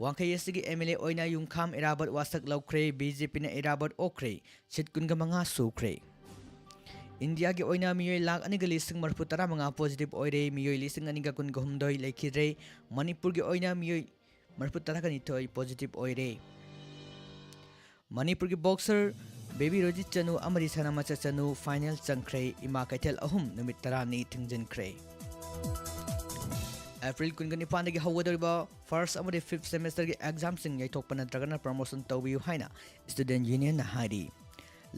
ꯋꯥꯡꯈꯩ ꯑꯁꯤꯒꯤ ꯑꯦꯝ ꯑꯦꯜ ꯑꯦ ꯑꯣꯏꯅ ꯌꯨꯝꯈꯥꯝ ꯏꯔꯥꯕꯣꯠ ꯋꯥꯁꯛ ꯂꯧꯈ꯭ꯔꯦ꯫ ꯕꯤ ꯖꯦ ꯄꯤꯅ ꯏꯔꯥꯕꯣꯠ ꯑꯣꯛꯈ꯭ꯔꯦ꯫ ꯁꯤꯠ ꯀꯨꯟꯒ ꯃꯉꯥ ꯁꯨꯈ꯭ꯔꯦ꯫ ꯏꯟꯗꯤꯌꯥꯒꯤ ꯑꯣꯏꯅ ꯃꯤꯑꯣꯏ ꯂꯥꯈ ꯑꯅꯤꯒ ꯂꯤꯁꯤꯡ ꯃꯔꯤꯐꯨ ꯇꯔꯥ ꯃꯉꯥ ꯄꯣꯖꯤꯇꯤꯚ ꯑꯣꯏꯔꯦ꯫ ꯃꯤꯑꯣꯏ ꯂꯤꯁꯤꯡ ꯑꯅꯤꯒ ꯀꯨꯟꯒ ꯍꯨꯝꯗꯣꯏ ꯂꯩꯈꯤꯗ꯭ꯔꯦ꯫ ꯃꯅꯤꯄꯨꯔꯒꯤ ꯑꯣꯏꯅ ꯃꯤꯑꯣꯏ ꯃꯔꯤꯐꯨ ꯇꯔꯥꯒ ꯅꯤꯊꯣꯏ ꯄꯣꯖꯤꯇꯤꯚ ꯑꯣꯏꯔꯦ꯫ ꯃꯅꯤꯄꯨꯔꯒꯤ ꯕꯣꯛꯁꯔ ꯕꯦꯕꯤ ꯔꯣꯖꯤꯠ ꯆꯅꯨ ꯑꯃꯗꯤ ꯁꯅꯥꯃꯆꯥ ꯆꯅꯨ ꯐꯥꯏꯅꯦꯜ ꯆꯪꯈ꯭ꯔꯦ꯫ ꯏꯃꯥ ꯀꯩꯊꯦꯜ ꯑꯍꯨꯝ ꯅꯨꯃꯤꯠ ꯇꯔꯥꯅꯤ ꯊꯤꯡꯖꯤꯟꯈ꯭ꯔꯦ꯫ ꯑꯦꯄ꯭ꯔꯤꯜ ꯀꯨꯟꯒ ꯅꯤꯄꯥꯟꯗꯒꯤ ꯍꯧꯒꯗꯧꯔꯤꯕ ꯐꯥꯔꯁ ꯑꯃꯗꯤ ꯐꯤꯐ ꯁꯦꯃꯦꯁꯇꯔꯒꯤ ꯑꯦꯛꯖꯥꯝꯁꯤꯡ ꯌꯩꯊꯣꯛꯄ ꯅꯠꯇ꯭ꯔꯒꯅ ꯄ꯭ꯔꯃꯣꯁꯟ ꯇꯧꯕꯤꯌꯨ ꯍꯥꯏꯅ ꯁ꯭ꯇꯨꯗꯦꯟꯠ ꯌꯨꯅꯤꯌꯟꯅ ꯍꯥꯏꯔꯤ꯫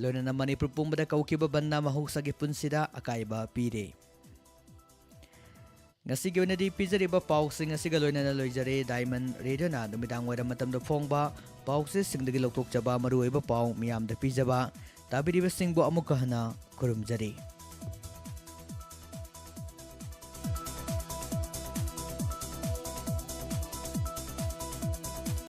ꯂꯣꯏꯅꯅ ꯃꯅꯤꯄꯨꯔ ꯄꯨꯝꯕꯗ ꯀꯧꯈꯤꯕ ꯕꯟꯗ ꯃꯍꯧꯁꯥꯒꯤ ꯄꯨꯟꯁꯤꯗ ꯑꯀꯥꯏꯕ ꯄꯤꯔꯦ꯫ ꯉꯁꯤꯒꯤ ꯑꯣꯏꯅꯗꯤ ꯄꯤꯖꯔꯤꯕ ꯄꯥꯎꯁꯤꯡ ꯑꯁꯤꯒ ꯂꯣꯏꯅꯅ ꯂꯣꯏꯖꯔꯦ꯫ ꯗꯥꯏꯃꯟ ꯔꯦꯗꯤꯑꯣꯅ ꯅꯨꯃꯤꯗꯥꯡ ꯋꯥꯏꯔꯝ ꯃꯇꯝꯗ ꯐꯣꯡꯕ ꯄꯥꯎꯆꯦꯁꯤꯡꯗꯒꯤ ꯂꯧꯊꯣꯛꯆꯕ ꯃꯔꯨꯑꯣꯏꯕ ꯄꯥꯎ ꯃꯤꯌꯥꯝꯗ ꯄꯤꯖꯕ꯫ ꯇꯥꯕꯤꯔꯤꯕꯁꯤꯡꯕꯨ ꯑꯃꯨꯛꯀ ꯍꯟꯅ ꯈꯨꯔꯨꯝꯖꯔꯤ꯫